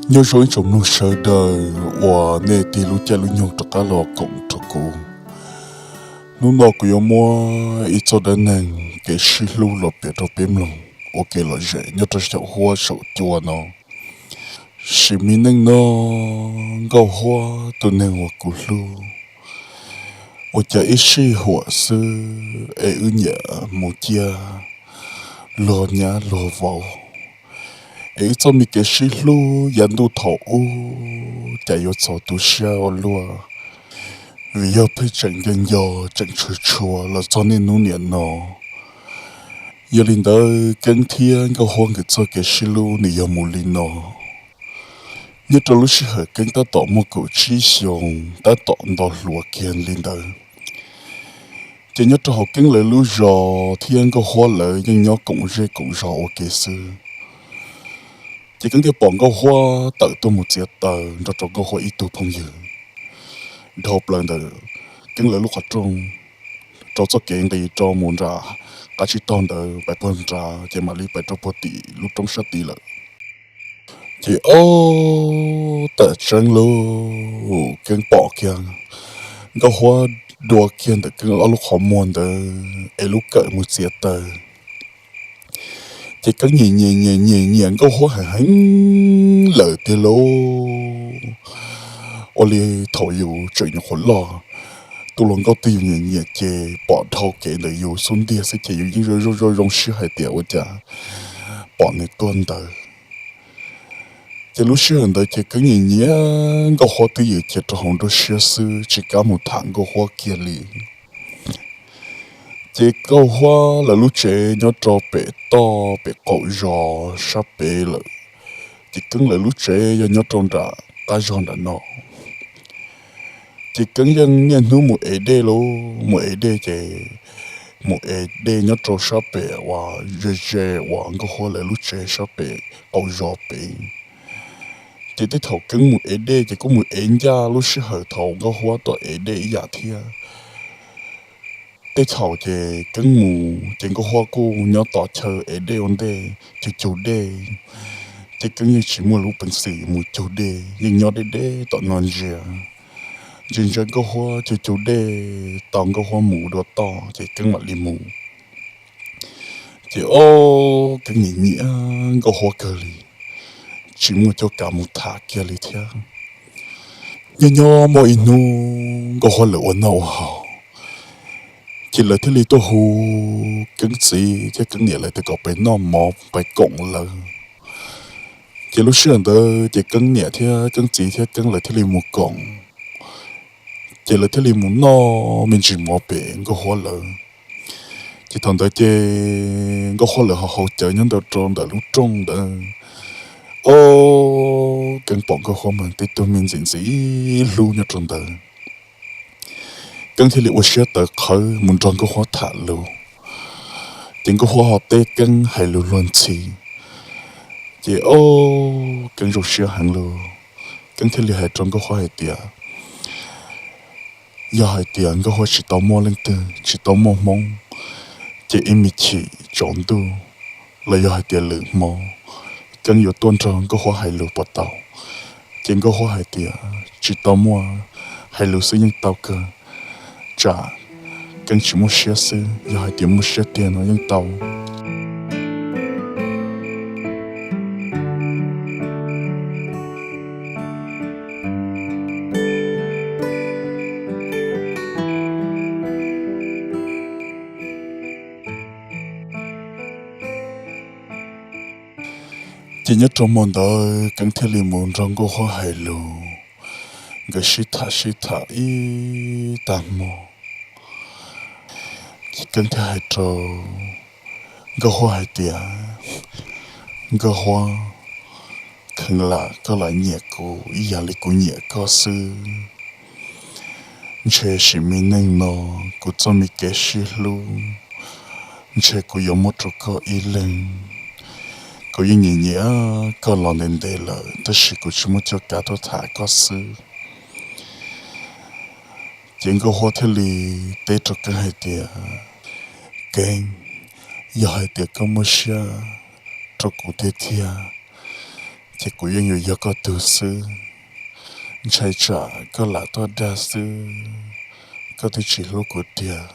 Nyob zoo ib tsoom mloog sawv daws uas nej tig lub caij lub nyoog rov qab los koom rau kuv. Hnub no kuv yuav muab ib txoj dab neeg kev sib hlub los piav rau peb mloog ua kev lom zem nyob rau saum huab saum cua no. Sim me neej no, Nkauj Huab tus neeg uas kuv hlub, ua cas ib sij huam xwb es wb nyiam mus ciaj luag nyab luag vauv, es wb txoj me kev sib hlub yav ntuj thaum ub cas yuav txaus tu siab ua luaj, vim yog pheej tseem nco nco tseem tshua tshua los txog niaj hnub niam no. Yog li ntawd Keeb thiab Nkauj Huab nkawd txoj kev sib hlub nws yog mus li no. Nyob rau lub sij hawm Keeb tab tom muaj kaum tsib xyoos, tab tom nto hluas kiag li ntawd, ces nyob rau hauv Keeb lawv lub zos thiab Nkauj Huab lawv yeej nyob koom zej koom zos ua ke xwb. Ces Keeb thiaj pom Nkauj Huab tawm tuaj mus txiav taws nrog rau Nkauj Huab ib tug phooj ywg dhau plaws ntawm Keeb lawv lub qhov rooj, rau txoj kev nqis rau mus nram qab tsib taug ntawd pais puag nrad ces mam li pais rau puag tim lub roob sab tid lawm. Ces ob tawm tseeb lub, Keeb pom kiag Nkauj Huab dua kiag ntawm Keeb ob lub qhov muag ntawd es lub kawm mus txiav taws. Ces Keeb nyiam nyiam nyiam nyiam nyiam Nkauj Huab heev heev lawm tiag lauj. Ua li thaum yus tseem nyuam qhuav loj, tus hluas nkauj twg yus nyiam nyiam ces pom dhau kev ntawm yus xub ntiag xwb ces yus yeej zoo zoo zoo siab hais tias ua cas pom nws tuaj ntawd. Ces lub sij hawm ntawd ces Keeb nyiam nyiam Nkauj Huab twb ywm cia rau hauv nruab siab xwb tsis kam mus tham Nkauj Huab kiag li. Ces Nkauj Huab lawv lub tsev nyob rau pem toj pem qaum zos sab pem lawm, ces Keeb lawv lub tsev yog nyob rau nram qab zog nram no. Ces Keeb yeej niaj hnub mus ev dej lauj, mus ev dej ces mus ev dej nyob rau sab pem uas ze ze uas Nkauj Huab lawv lub tsev sab pem qaum zos pem. Ces tej thaum Keeb mus ev dej ces kuj mus ev ncaj lub sij hawm thaum Nkauj Huab tuaj ev dej ib yam thiab. Tej thaum ces Keeb mus ces Nkauj Huab kuj nyob tom chaw ev dej ua ntej cug cug dej, ces Keeb yeej tsis muaj lub peev xwm mus cug dej, yeej nyob deb deb tom no ntsia, ntsia ntsia Nkauj Huab cug cug dej tau Nkauj Huab mus dua toj ces Keeb mam li mus. Ces ob Keeb nyiam nyiam Nkauj Huab kawg li, tsis muaj cuab kav mus tham kiag li thiab. Nyob nyob muaj ib hnub Nkauj Huab lawv ua noj ua haus, ces lawv thiaj li tuaj hu Keeb txiv thiab Keeb niam lawv tias kom pais noj mov pais koom lawv. Ces lub sij hawm ntawd ces Keeb niam thiab Keeb txiv thiab Keeb lawv thiaj li mus koom, ces lawv thiaj li mus noj me ntsis mov pem Nkauj Huab lawv. Ces thaum ntawd ces Nkauj Huab lawv ho haus cawv nyob ntawd rau ntawm lub rooj ntawd. Ob Keeb pom Nkauj Huab mas tej tug me ntxim ntxim hlub nyob rau ntawd. Keeb thiaj li ua siab tawv qhawv mus nrog Nkauj Huab tham lus, ces Nkauj Huab ho teb Keeb hais lus luag ntxhi. Ces ob Keeb zoo siab heev lawm, Keeb thiaj li hais rau Nkauj Huab hais tias yog hais tias Nkauj Huab tsis tau muaj leej twg, tsis tau muaj hmoob, ces ib me chim tsaus ntuj los yog hais tias lwm hmo, Keeb yuav tuaj nrog Nkauj Huab hais lus puas tau? Ces Nkauj Huab hais tias tsis tau muaj, hais lus xwb yeej tau kawg, tsam Keeb tsis muaj siab xwb, yog hais tias muaj siab tiag no yeej tau. Ces nyob rau hmo ntawd Keeb thiaj li mus nrog Nkauj Huab hais lus, nkawd sib tham sib tham ib tag hmo, ces Keeb thiaj hais rau Nkauj Huab hais tias, Nkauj Huab, kheev lam koj lam nyiam kuv ib yam li kuv nyiam koj xwb. Ntshe sim me neej no kuv txoj me kev sib hlub ntshe kuv yuav muab rau koj ib leeg. Kuv yeej nyiam nyiam koj los ntev ntev lawm tab sis kuv tsis muaj cuab kav tuaj tham koj xwb. Ces Nkauj Huab thiaj li teb rau Keeb hais tias, Keeb, yog hais tias koj muaj siab rau kuv tiag tiag, ces kuv yeej yuav yog koj tug xwb. Ntshai tsam koj lam tuaj dag xwb, koj twb tsis hlub kuv tiag.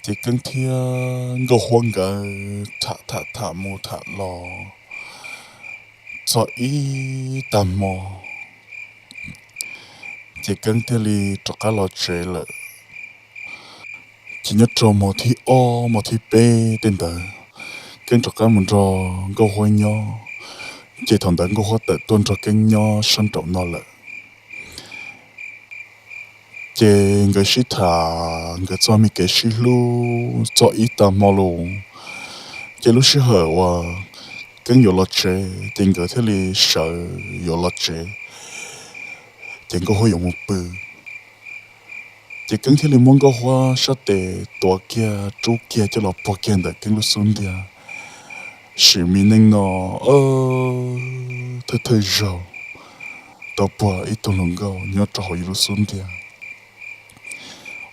Ces Keeb thiab Nkauj Huab nkawd tham tham tham mus tham los txog ib tag hmo, ces Keeb thiaj li rov qab los tsev lawm. Ces nyob rau hmo thib ob hmo thib peb tej ntawd, Keeb rov qab mus nrog Nkauj Huab nyob, ces thaum ntawd Nkauj Huab tawm tuaj nrog Keeb nyob sab nraum no lawm. Ces nkawd sib tham nkawd txoj me kev sib hlub txog ib tag hmo los, ces lub sij hawm uas Keeb yuav los tsev ces nkawd thiaj li sawv yuav los tsev, ces Nkauj Huab yuav mus pw. Ces Keeb thiaj li muab Nkauj Huab sab tes tuav kiag rub kiag coj los puag kiag ntawm Keeb lub xub ntiag. Sim me neej no thawj thawj zaug tau puag ib tug hluas nkauj nyob rau hauv yus lub xub ntiag,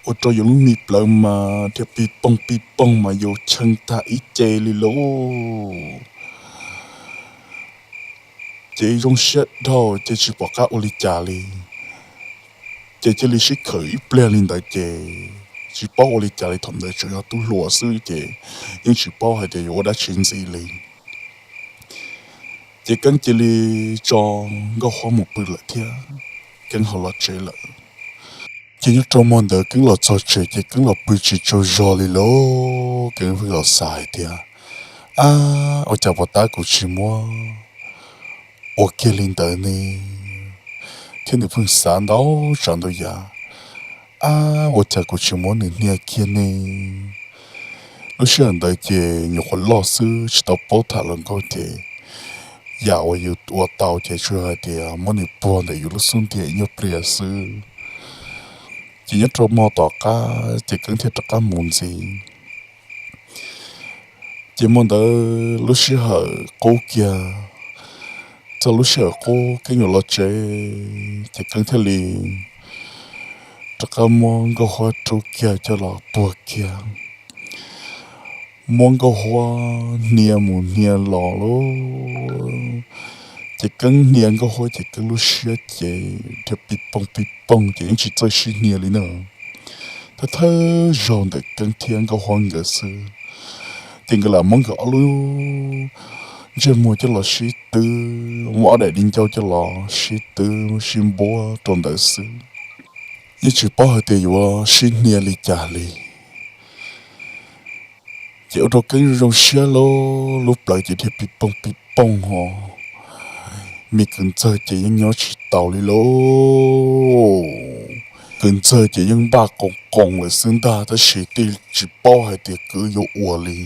ua rau yus lub me plawv mas dhia pij poog pij poog mas yus chee tag ib ce li lauj. Ces zoo siab dhau ces tsis pom qab ua li cas li, ces cia li sib khawm ib pliag li ntawd ces tsis paub ua li cas li. Thaum ntawd tseem yog tub hluas xwb ces yeej tsis paub hais tias yuav ua dab tsi ntxiv li. Ces Keeb cia li tso Nkauj Huab mus pw lawm thiab Keeb ho los tsev lawm. Ces nyob rau hmo ntawd Keeb los txog tsev ces Keeb los pw tsis tsaug zog li lauj. Keeb pheej los xav hais tias, ab, ua cas puas tab kuv tsis muab ua kiag li ntawd ne? Thiab nws pheej xav ntau tsav ntau yam, ab, ua cas kuv tsis muab nws hnia kiag ne? Lub sij hawm ntawd ces nyuam qhuav loj xwb tsis tau paub tham hluas nkauj ces yam uas yus ua tau ces tsuas hais tias muab nws puag ntawm yus lub xub ntiag ib nyuag pliag xwb. Ces nyob rau hmo tom qab ces Keeb thiaj rov qab mus ntxiv. Ces hmo ntawd lub sij hawm qub kiag, txog lub sij hawm qub Keeb yuav los tsev ces Keeb thiaj li rov qab muab Nkauj Huab rub kiag coj los puag kiag, muab Nkauj Huab hnia mus hnia los lauj. Ces Keeb hnia Nkauj Huab ces Keeb lub siab ces dhia pij poog pij poog ces yeej tsis txawj sib hnia li na. Thawj thawj zaug ntawm Keeb thiab Nkauj Huab nkawd xwb, ces nkawd lam muab nkawd ob lub ntsej muag coj los sib twb, muab ob daim di ncauj coj los sib twb sib npuab rau ntawd xwb, yeej tsis paub hais tias yuav sib hnia li cas li. Ces ua rau Keeb zoo siab lauj, lub plawv ces dhia pij poog pij poog ho, me kwv ntxawg ces yeej nyob tsis taus li lauj. Kwv ntxawg ces yeej npaj qoos qoos lawm xwb ntag tab sis tij tsis paub hais tias kwv yuav ua li.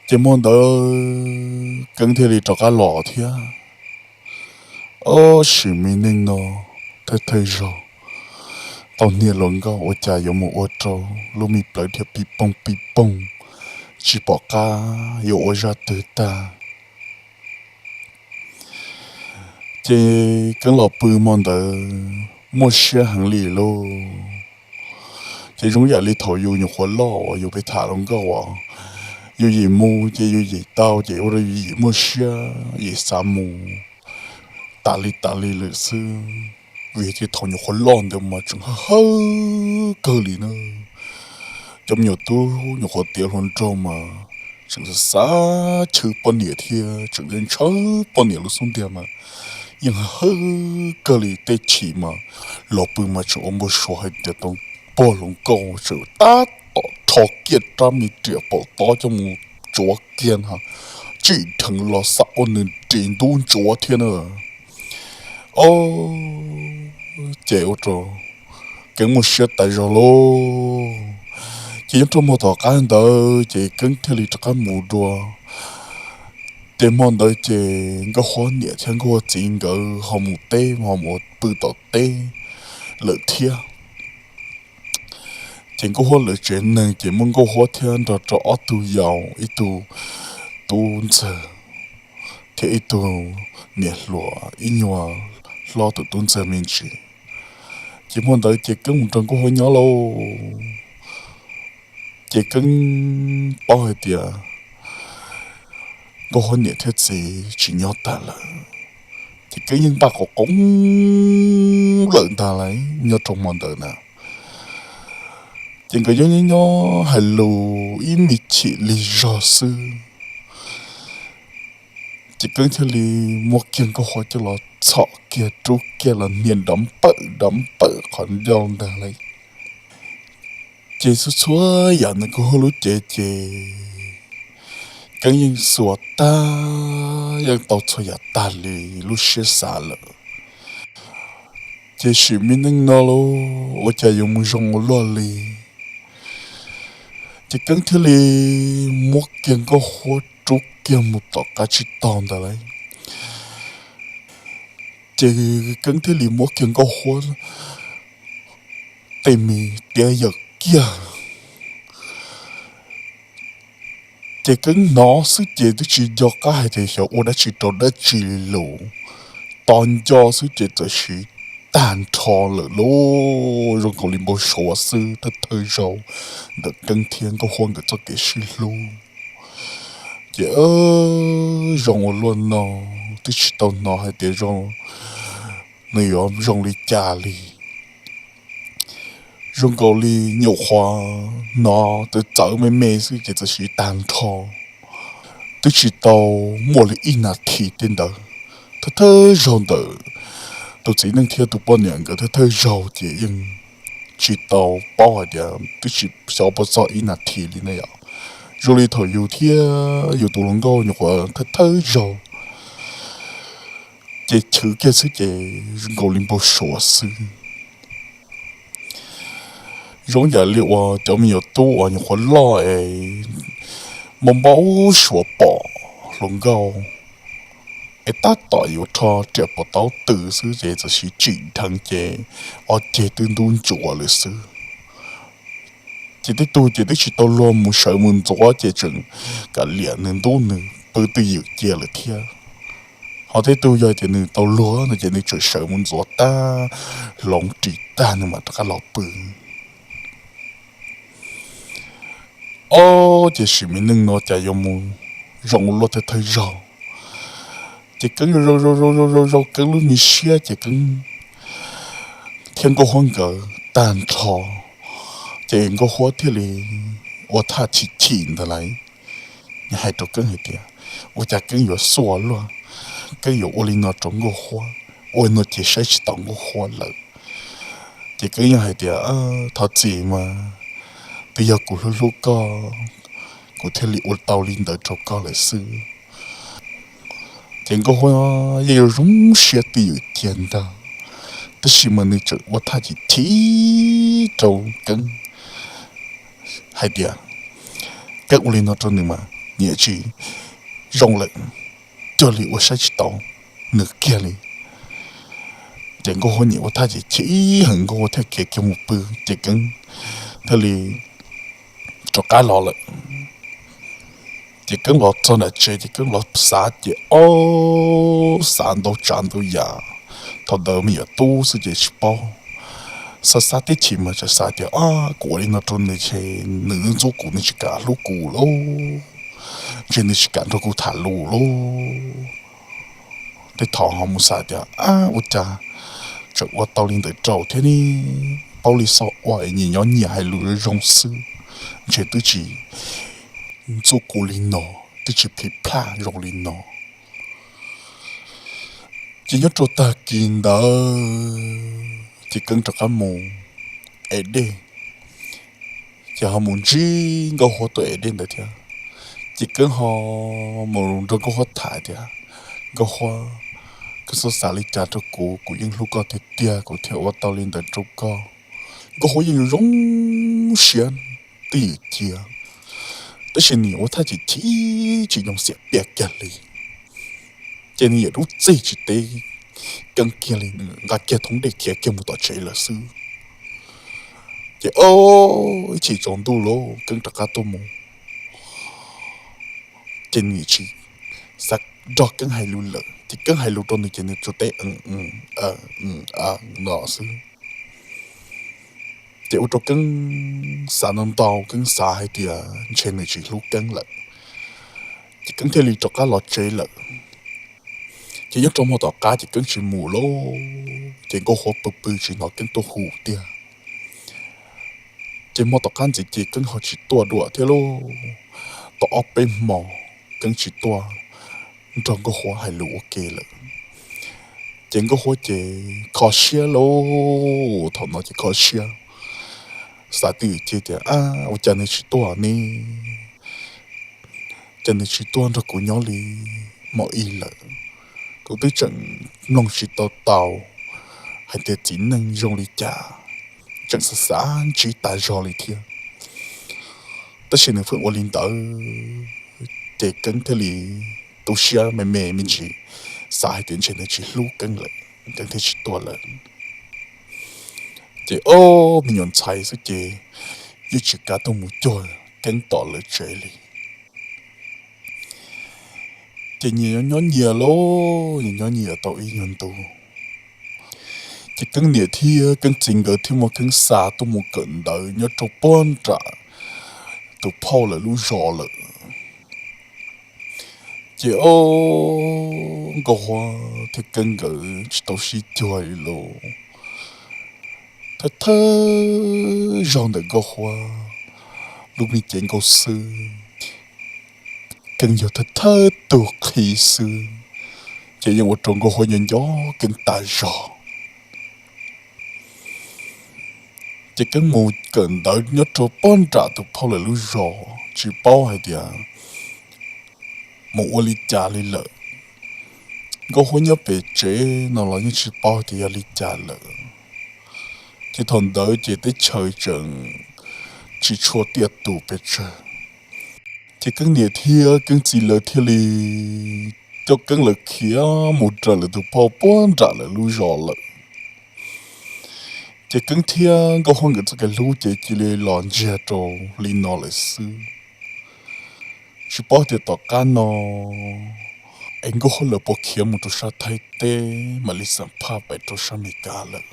Ces hmo ntawd Keeb thiaj li rov qab los thiab. Ob sim me neej no thawj thawj zaug tau hnia hluas nkauj ua cas yuav mus ua rau lub me plawv dhia pij poog pij poog, tsis pom qab yuav ua zaj twg tag. Ces Keeb los pw hmo ntawd muaj siab heev li lauj. Ces zoo yam li thaum yus nyuam qhuav loj uas yus pheej tham hluas nkauj uas yus yim mus ces yus yim tau ces ua rau yus yim muaj siab yim xav mus tas li tas li lawm xwb. Vim tias thaum nyuam qhuav loj ntawd mas tseem hawb hawb kawg li na. Cov me nyuam tub nyuam qhuav tiav hluas nraug mas tseem xav xav chwv poj niam thiab tseem ntshaw poj niam lub xub ntiag mas yeej hawb hawb kawg li. Tej chim mas los pw mas tseem ua npau suav hais tias tau pog hluas nkauj tseem tab tom rho kiag rab me riam paum tob coj mus ntsuav kiag na, tsim dheev los xav ua nws ris ntub ntsuav thiab na. Ob, ces ua rau Keeb muaj siab tas zog lauj. Ces nyob rau hmo tom qab ntawd ces Keeb thiaj li rov qab mus dua. Ces hmo ntawd ces Nkauj Huab niam thiab Nkauj Huab txiv nkawd ho mus teb ho mus pw tom teb lawm thiab. Ces Nkauj Huab lawv tsev neeg ces muaj Nkauj Huab thiab nrog rau ob tug yau, ib tug tub ntxawg thiab ib tug niam hluas ib nyuag hlob tus tub ntxawg me ntsis. Ces hmo ntawd ces Keeb mus nrog Nkauj Huab nyob lauj. Ces Keeb paub hais tias Nkauj Huab niam thiab txiv tsis nyob tag lawm, ces Keeb yeej npaj qoob lawm ntag lauj. Nyob rau hmo ntawd na, ces nkawd nyob nyob nyob hais lus ib me chim lig zog xwb, ces Keeb thiaj li muab kiag Nkauj Huab coj los txhom kiag rub kiag los hnia nrov npawm nrov npawm qhov ncauj ntag lauj. Ces txhua txhua yam nws kuj hauv lub cev ces Keeb yeej xuas tag, yeej tau txhua yam tag li lub siab xav lawm. Ces sim me neej no los ua cas yuav mus zoo ua luaj li. Ces Keeb thiaj li muab kiag Nkauj Huab rub kiag mus tom qab tsib taug ntawd lauj. Ces Keeb thiaj li muab kiag Nkauj Huab tej me tiab yawm kiag. Ces Keeb hnov xwb ces twb tsis nco qab hais tias xyov ua dab tsi rau dab tsi li lus, tos nco xwb ces txawm siv tag nrho lawm lauj. Zoo nkaus li npau suav xwb, thawj thawj zaug ntawm Keeb thiab Nkauj Huab nkawd txoj kev sib hlub. Ces zoo ua luaj no, twb tsis tau hnov hais tias zoo nws yuav zoo li cas li. Zoo nkaus li nyuam qhuav hnov txawv txawv me me xwb ces txawm siv tag nrho. Twb tsis tau muaj li ib nas this tej ntawd, thawj thawj zaug ntawm tus txiv neej thiab tus poj niam nkawd thawj thawj zaug ces yeej tsis tau paub hais tias twb tsis xyov puas txog ib nas this li na yom. Zoo li thaum yus thiab yus tus hluas nkauj nyuam qhuav thawj thawj zaug ces chwv kiag xwb ces zoo nkaus li npau suav xwb. Zoo yam li uas cov me nyuam tub uas nyuam qhuav loj es npau npau suav pom hluas nkauj es tab tom yuav rho riam pos taub tw xwb ces txawm siv tsim dheev ces ob ceg twb ntub ntsuav lawm xwb. Ces tej tug ces twb tsis tau luag mus sawv mus ntxuav ces tseem kav liam nws ntub nws pw twj ywm cia lawm thiab. Ho tej tug yog tias nws tau luag no ces nws tseem sawv mus ntxuav tag, hloov ris tag nws mam rov qab los pw. Ob, ces sim me neej no cas yuav mus zoo ua luaj thawj thawj zaug. Ces Keeb zoo zoo zoo zoo zoo Keeb lub me siab ces Keeb thiab Nkauj Huab nkawd tag nrho, ces Nkauj Huab thiaj li ua thaj chim chim ntawd lauj. Nws hais rau Keeb hais tias, ua cas Keeb yuav xuaj luaj, Keeb yuav ua li no rau Nkauj Huab, ua no ces saib tsis taus Nkauj Huab lawm. Ces Keeb yeej hais tias, thov txim mas, twb yog kuv hlub hlub koj, kuv thiaj li ua tau li ntawd rau koj lawm xwb. Ces Nkauj Huab yeej yuav zoo siab twj ywm cia ntag, tab sis mas nws tseem ua thaj chim chim rau Keeb hais tias, Keeb ua li no rau nws mas nws tsis zoo lawm, cuag li ua saib tsis taus nws kiag li. Ces Nkauj Huab nim ua thaj chim chim heev, Nkauj Huab thiaj khiav kiag mus pw, ces Keeb thiaj li rov qab los lawm. Ces Keeb los txog nram tsev ces Keeb los xav ces ob, xav ntau tsav ntau yam. Thaum ntawd me nyuam tub xwb ces tsis paub, xav xav tib chim mas tseem xav tias, kuv ua li no rau nws ces nws ntxub kuv, nws tsis kam hlub kuv lauj, ntshe nws tsis kam nrog kuv tham lus lauj. Tej thaum ho mus xav tias, ab, ua cas tseem ua tau li ntawd rau thiab ne, paub li xyov ua es nyias nyob nyias hais lus zoo xwb, ntshe twb tsis ntxub kuv li no, twb tsis phim plaj zoo li no. Ces nyob rau tag kis ntawd ces Keeb rov qab mus ev dej, ces ho mus ntsib Nkauj Huab tuaj ev dej ntawd thiab. Ces Keeb ho mus nrog Nkauj Huab tham tias, Nkauj Huab, koj txhob xav li cas rau kuv, kuv yeej hlub koj tiag tiag kuv thiaj ua tau li ntawd rau koj. Nkauj Huab yeej zoo siab twj ywm cia, tab sis nws ua thaj chim chim tsis zoo xiam piaj kiag li. Ces nws yam lub txij tsis teb Keeb kiag li, nws nqa kiag thoob dej khiav kiag mus tom tsev lawm xwb. Ces ob, ib chim tsaus ntuj los Keeb rov qab tuaj mus, ces nws tsis xav nrog Keeb hais lus lawm, ces Keeb hais lus rau nws ces nws tsuas teb no xwb. Ces ua rau Keeb xav ntau ntau, Keeb xav hais tias ntshe nws tsis hlub Keeb lawm. Ces Keeb thiaj li rov qab los tsev lawm. Ces nyob rau hmo tom qab ces Keeb tsis mus lawm, ces Nkauj Huab pw pw tsis hnov Keeb tuaj hu tiag. Ces hmo tom qab ntxiv ces Keeb ho tsis tuaj dua thiab lauj. Tau ob peb hmo Keeb tsis tuaj nrog Nkauj Huab hais lus ua ke lawm. Ces Nkauj Huab ces kho siab lauj, thaum no ces kho siab, xav twj ywm tias, Ab, ua cas nws tsis tuaj ne? Ces nws tsis tuaj nrog kuv nyob li hmo ib lawm, kuv twb tseem mloog tsis tau tau hais tias txiv neej zoo li cas, tseem xav xav ntsib tas zog li thiab. Tab sis nws pheej ua li ntawd, ces Keeb thiaj li tu siab me me me ntsis, xav hais tias ntshe nws tsis hlub Keeb lawm, Keeb thiaj tsis tuaj lawm. Ces ob me nyuam ntxhais xwb ces yeej tsis kav tuaj mus cuag Keeb tom lawv tsev li. Ces nyias nyob nyias lauj, nyias nyob nyias tau ib nyuag ntu, ces Keeb niam thiab Keeb txiv nkawd thiaj muab Keeb xa tuaj mus kawm ntawv nyob rau puag nram tus phauj lawv lub zos lawm. Ces ob, Nkauj Huab thiab Keeb nkawd tsis tau sib cuag li lawm. Thawj thawj zaug ntawm Nkauj Huab lub me cev nkauj xwb, Keeb yog thawj thawj tug qhi xwb, ces yeej ua rau Nkauj Huab nco nco Keeb tas zog. Ces Keeb mus kawm ntawv nyob rau puag nram tus phauj lawv lub zos, tsis paub hais tias mus ua li cas li lawm. Nkauj Huab nyob pem tsev no los yeej tsis paub tias yog li cas lawm. Ces thaum ntawd ces teb chaws tseem tsis tshua tiaj tus pes tsawg. Ces Keeb niam thiab Keeb txiv lawv thiaj li coj Keeb lawv khiav mus raws lawv tus phauj puag nram lawv lub zos lawm. Ces Keeb thiab Nkauj Huab nkawd txoj kev hlub ces cia li los ntsiag rau li no lawm xwb. Tsis paub tias tom qab no es Nkauj Huab lawv puas khiav mus rau sab Thaib teb mam li xam phaj pem rau sab Amelikas lawm.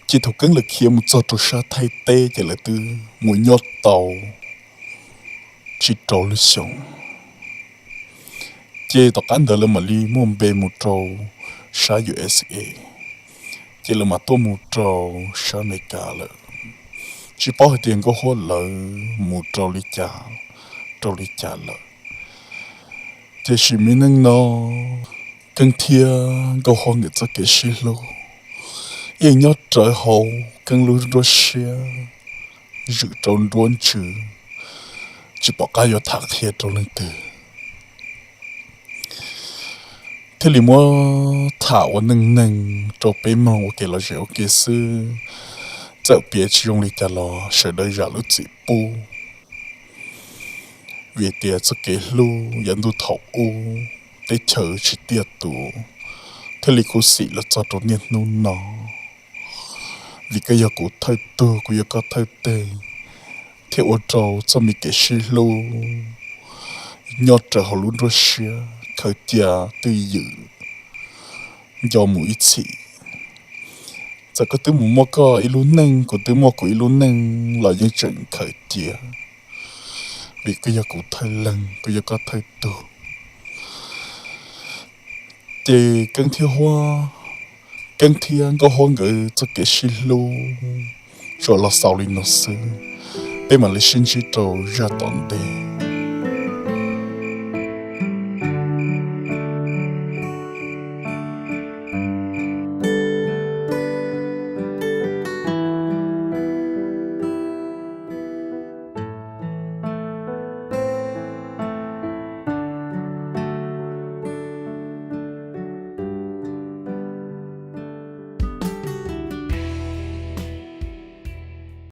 Ces thaum Keeb lawv khiav mus txog rau sab Thaib teb ces lawv twb mus nyob tau tsib rau lub xyoo. Ces tom qab ntawd lawv mam li muaj npe mus rau sab U S A, ces lawv mam tuaj mus rau sab Amelikas lawm. Tsis paub hais tias Nkauj Huab lawv mus rau li cas, rau li cas lawm. Tiam sis me neej no Keeb thiab Nkauj Huab nkawd txoj kev sib hlub yeej nyob rawv hauv Keeb lub nruab siab, zwm rau nruab ntsws, tsis pom qab yuav tham qhia rau leej twg. Thiaj li muab tham ua neej neeg rau peb mloog ua kev lom zem ua ke xwb. Txawm piav tsis zoo li cas los sawv daws zam lub txim pub, vim tias txoj kev hlub yav ntuj thaum ub, teb chaws tsis tiaj tus, thiaj li khuv xim los txog rau niaj hnub no. Vim koj yog kuv thawj tug, kuv yog koj thawj teg, thiaj ua rau txoj me kev sib hlub nyob rawv hauv lub nruab siab khaws cia twj ywm nco mus ib txhis. Txawm koj twb mus muaj koj ib lub neej, kuv twb muaj kuv ib lub neej los yeej tseem khaws cia, vim koj yog kuv thawj leeg, kuv yog koj thawj tug. Ces Keeb thiab Huab, Keeb thiab Nkauj Huab nkawd txoj kev sib hlub tsuas los xaus li no xwb. Peb mam li sib ntsib rau zaj tom ntej.